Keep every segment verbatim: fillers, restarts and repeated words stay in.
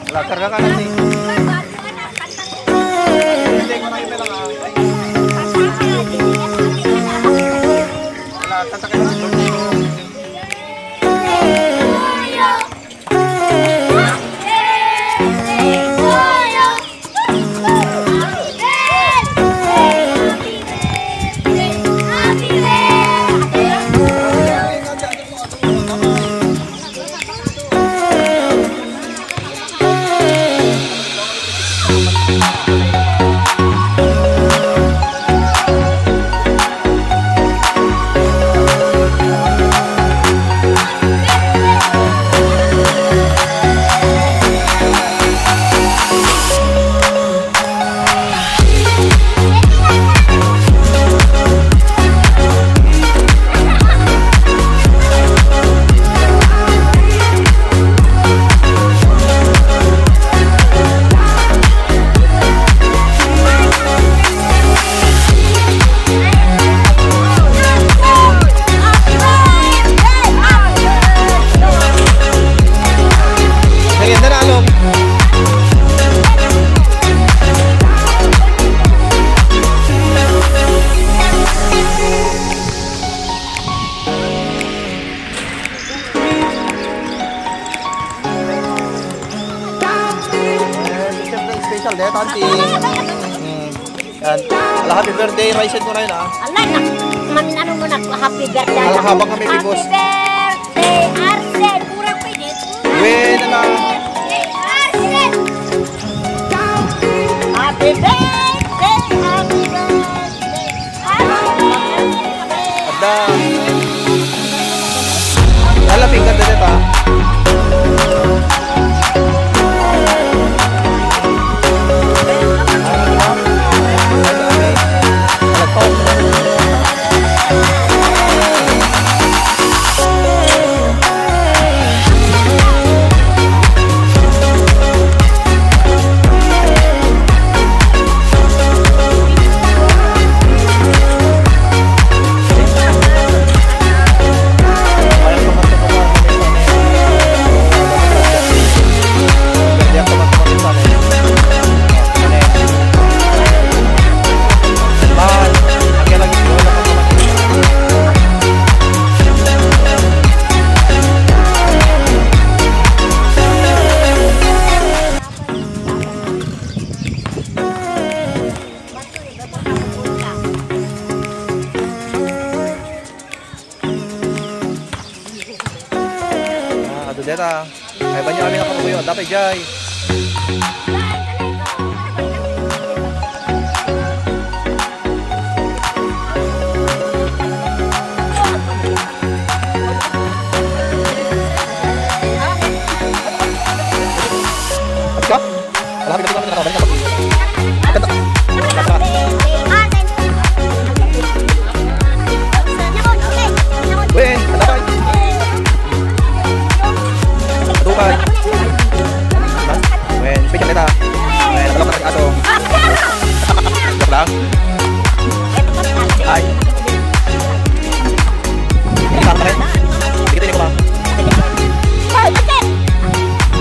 Wala, karga ka na, Ting. Ting, wala yung pera, ah. Wala, tatakay na. Sige, tara, Along. Ayan, siyempre, special day, Tanti. Mm. Yan. Ala, happy birthday, Raisen mo na yun, ah. Ala, na, man, ano mo na, happy birthday. Ala, habang kami, Happy Bibos. Birthday, Arsen. Kurang pwede. Wait, ala. Happy birthday, Arsen. Happy birthday, happy birthday, happy birthday. Ada. Ala, pinggan dito, ah. Ah, adu deta. Ay, banyo kami nakapuyo. Dapat jay. Atka? Ala, happy birthday, nakabalik ako. Kanta. Wen, kanta tayo. Adukan. Wen, speaker kita. Wen, adukan kita, aso. Joke lang. Ay. Hindi ka pa rin. Sige, tingin ko ba?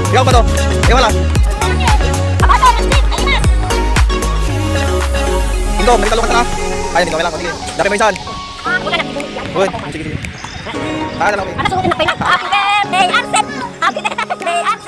Ikaw ba to? Ikaw wala? Indo, may talong ka na. Ay, hindi ko lang. Sige. Dati may saan? Uy, sige, sige. Ah, alam ko. Happy birthday, Arsen! Happy birthday, Arsen!